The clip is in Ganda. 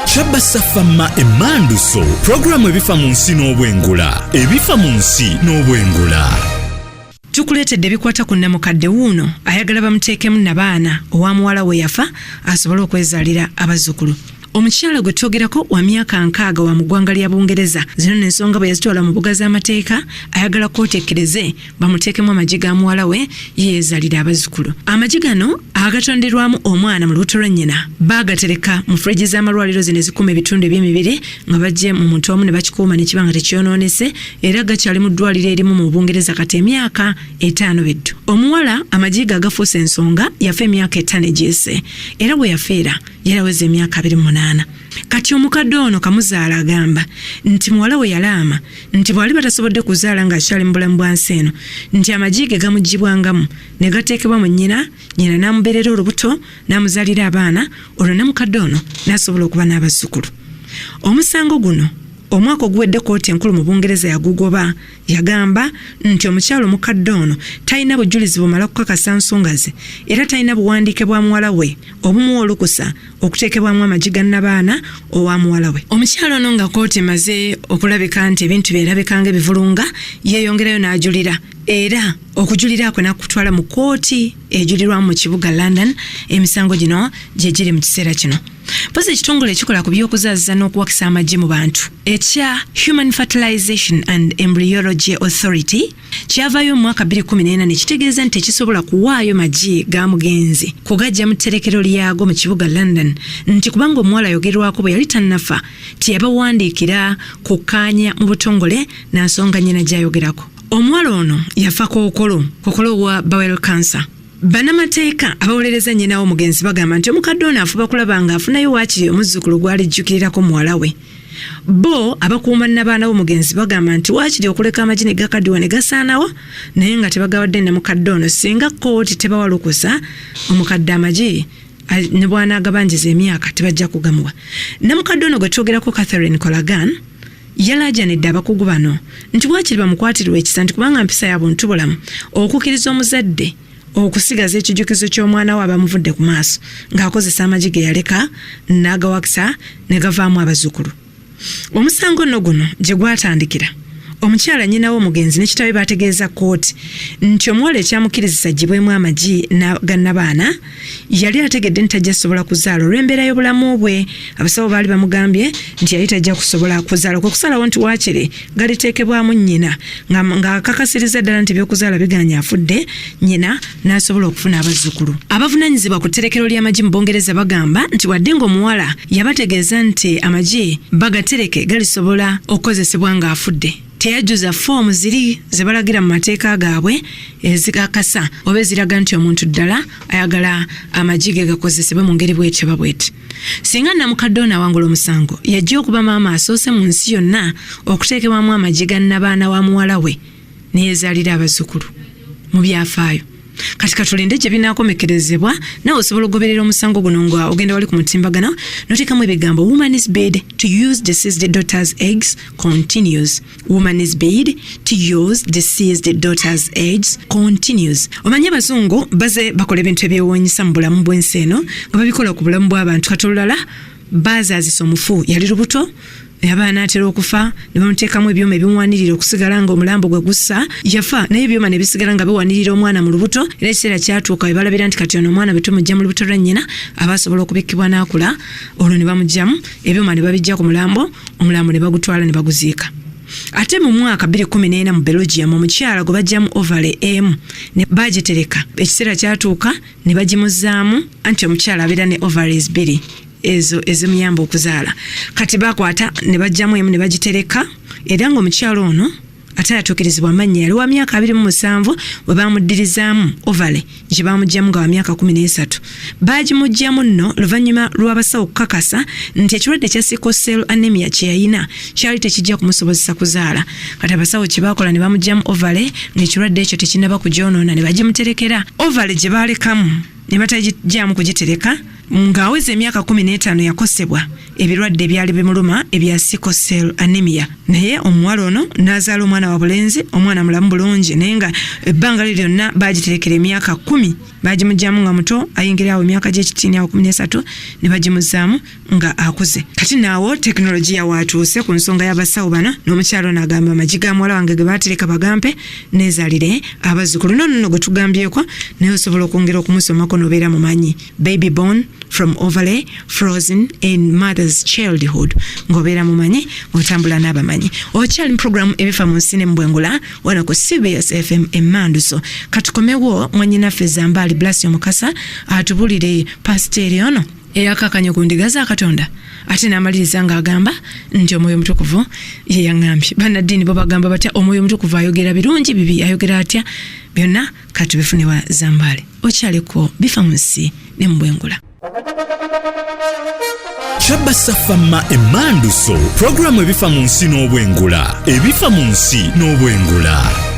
Kyabasafama Emanduso, pulogulaamu ebifa mu nsi n'obwengula, ebifa mu nsi n'obwengula. Tukuleetedde ebikwata ku nnamukadde wuuno ayagala bamuteekemu nabaana owa muwala we yafa asobole okwezaalira abazzukulu. Omukyala gwe twogerako wa myaka 60 wa mu ggwanga lya Bungereza. Zino n'ensonga bwe yazitwala mu mbuga z'amateeka, ayagala kkooti ekkirize bamuteekemu amagi ga muwala we ye yeezaalire abazzukulu. Amagi gano agatonderwamu omwana mu lubuto lwa nnyina baagatereka mu fridge z'amalwaliro zino ezikuuma ebitundu eby'emibiri nga baggye mu muntu omu ne bakikuuma ne kiba nga tekyonoonese era gakyali mu ddwaliro erimu mu Bungereza kati emyaka 5 beddu. Omuwala amagi ge agafuuse ensonga yafa emyaka 5 egiyise era we yafiira yali aweza emyaka 28. Kati omukadde ono kamuzaala agamba nti muwala we yalaama nti bw'aliba tasobodde kuzaala ng'akyali mu bulamu bwa nsi eno nti amagi ge gamuggyibwangamu ne gateekebwa mu nnyina, nnyina n'amubeerera olubuto n'amuzaalira abaana olwo namukadde ono n'asobola okuba n'abazzukulu. Omusango guno omwaka oguwedde kkooti enkulu mu Bungereza yagugoba. Yagamba nti omukyala omukadde ono talina bujulizi bumala kukakasa nsonga ze era talina buwandiike bwa muwala we obumuwa olukusa okuteekebwamu amagi ga nnabaana owa muwala we. Omukyala ono nga kkooti emaze okulabika nti ebintu bye erabika ng'ebivulunga, yeeyongerayo n'ajulira era okujulira kwe n'akutwala mu kkooti ejulirwamu mu kibuga London emisango gino gye giri mu kiseera kino. Mpozi ekitongole ekikola ku by'okuzaaziza n'okuwakisa amagi mu bantu ekya Human Fertilization and Embryology Authority kyavaayo mu mwaka 2014 ne kitegeeza nti tekisobola kuwaayo magi ga mugenzi kugajja mu tterekero lyago mu kibuga London nti kubanga omuwala ayogerwako bwe yali tannafa teyabawandiikira kukkaanya mu butongole na nsonga nnyina gy'ayogerako. Omuwala ono yafa kookolo, kookolo wa bowel cancer. Bannamateeka abawolereza nnyina w'omugenzi bagamba nti omukadde ono afuba kulaba ng'afunayo waakiri omuzzukulu gw'alijjukirirako muwala we. Bo abakuuma nnabaana w'omugenzi bagamba nti waakiri okuleka amagi ne gakaddiwa ne gasaanawo naye nga tebagawadde namukadde ono singa kkooti tebawa lukusa omukadde amagi ne bw'anaagabanjiza emyaka tebajja kugamuwa. Namukadde ono gwe twogerako Catherine Colagan yalaajanidde abakugu bano nti waakiri bamukwatirwe ekisa nti kubanga mpisa ya buntubulamu okukkiriza omuzadde okusigaza ekijjukizo ky'omwana we abamuvudde ku maaso ng'akozesa amagi ge yaleka n'agawakisa ne gavaamu abazzukulu. Omusango nno guno gye gwatandikira, omukyala nnyina w'omugenzi ne kitaawe baategeeza kkooti nti omuwala ekyamukkirizisa aggyibwemu amagi ga nnabaana yali ategedde nti tajja kusobola kuzaala olw'embeera y'obulamu bwe. Abasawo baali bamugambye nti yali tajja kusobola kuzaala, kwe kusalawo nti waakiri galiteekebwamu nnyina ng'akakasiriza ddala nti ebyokuzaala bigaanye afudde, nnyina n'asobola okufuna abazzukulu. Abavunaanyizibwa ku tterekero ly'amagi mu Bungereza bagamba nti wadde ng'omuwala yabategeeza nti amagi bagatereke galisobola okukozesebwa ng'afudde, teyajjuza ffoomu ziri ze balagira mu mateeka gaabwe ezikakasa oba eziraga nti omuntu ddala ayagala amagi ge gakozesebwe mu ngeri bw'eti oba bw'eti. Singa nnamukadde ono awangula omusango, y'ajja okuba maama asoose mu nsi yonna okuteekebwamu amagi ga nnabaana wa muwala we ne yeezaalira abazzukulu mu byafaayo. Kati katulinde gye binaakomekkerezebwa. Naawe osobola okugoberera omusango guno nga ogenda wali ku mutimbagano n'oteekamu ebigambo woman's bid to use deceased daughter's eggs continues. Woman's bid to use deceased daughter's eggs continues. Omanyi abazungu baze bakola ebintu ebyewuunyisa mu bulamu bw'ensi eno nga babikola ku bulamu bw'abantu. Kati olulala baazaazisa omufu yali lubuto yaba anaatera okufa ne bamuteekamu ebyuma ebimuwanirira okusigala nga omulambo gwe gussa. Yafa naye ebyuma ne bisigala nga biwanirira omwana mu lubuto, era ekiseera kyatuuka we balabira nti kati ono omwana bwe tumujja mu lubuto lwa nnyina aba asobola okubikkibwa n'akula, olwo ne bamuggyamu ebyuma ne babijja ku mulambo, omulambo ne bagutwala ne baguziika. Ate mu mwaka 2014 mu Belgium omukyala gwe baggyamu ovale emu ne bagitereka, ekiseera kyatuuka ne bagimuzzaamu anti omukyala abeera ne ovaries bbiri ezo ezimuyamba okuzaala. Kati bakwata ne baggyamu emu ne bagitereka, era ng'omukyala ono ate yatuukirizibwa amannya yali wa myaka 27 bwe baamuddirizaamu ovale gye baamuggyamu nga wa myaka 13. Baagimuggyamu nno luvannyuma lw'abasawo okukakasa nti ekirwadde ekya sickle cell anemia kye yalina kyali tekijja kumusobozesa kuzaala. Kati abasawo kye baakola ne bamuggyamu ovale ng'ekirwadde ekyo tekinnaba kugyonoona ne bagimuterekera. Ovale gye baalekamu ne batagigyamu kugitereka ng'aweza emyaka 15 yakosebwa ebirwadde ebyali bimuluma ebya sickle cell anemia, naye omuwala ono n'azaala omwana wa bulenzi, omwana mulamu bulungi, naye nga ebbanga lyo lyonna baagiterekera emyaka 10. Bagimugyamu nga muto, ayingira awo emyaka gy'ekitiini awo 13, ne bagimuzaamu nga akuze. Kati naawo tekinologiya waatuuse ku nsonga y'abasawo bano, n'omukyalo ono agamba amagi ga muwala wange ge baatereka bagampe neezaalire abazzukulu. Nono nno gwe tugambyeko, naye osobola okwongera okumusomako n'obeera mumanyi baby born from ovary frozen in mother's childhood, ng'obeera mumanyi, ng'otambula n'abamanyi. Okyali mu programu Ebifa mu Nsi ne Mubwengula wano ku CBS FM Emmanduso. Katukomewo mwanyinaffe Zambaali Blasi Omukasa atubulire pasiteeri ono eyakakanye ku ndiga za Katonda, ate n'amaliriza ng'agamba nti Omwoyo Omutukuvu ye yaŋŋambye. Bannaddiini bo bagamba batya? Omwoyo Omutukuvu ayogera birungi, bibi, ayogera atya? Byonna katubifunewa Zambaali. Okyaliko Bifa mu Nsi ne Mubwengula. Kyabasafama Emanduso, puroguramu Ebifa mu Nsi n'Obwengula, Ebifa mu Nsi n'Obwengula.